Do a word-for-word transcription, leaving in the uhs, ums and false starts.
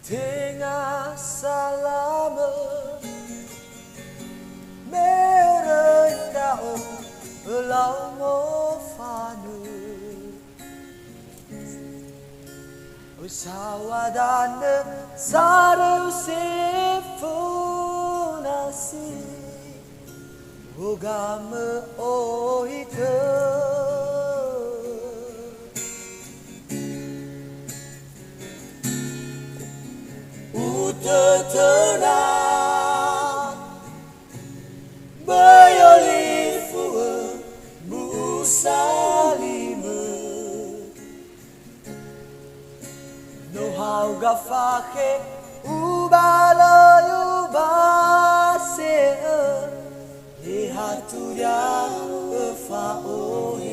Tenga salamö, me öröi ndra'o ölau mofanö. Ösaŵa danö saröu seföna si wogamö ohitö. Utötöna, böi olifu'ö mu'usa limö. No hauga fakhe ubalö ubase'ö, he ha turia öfa'ohe.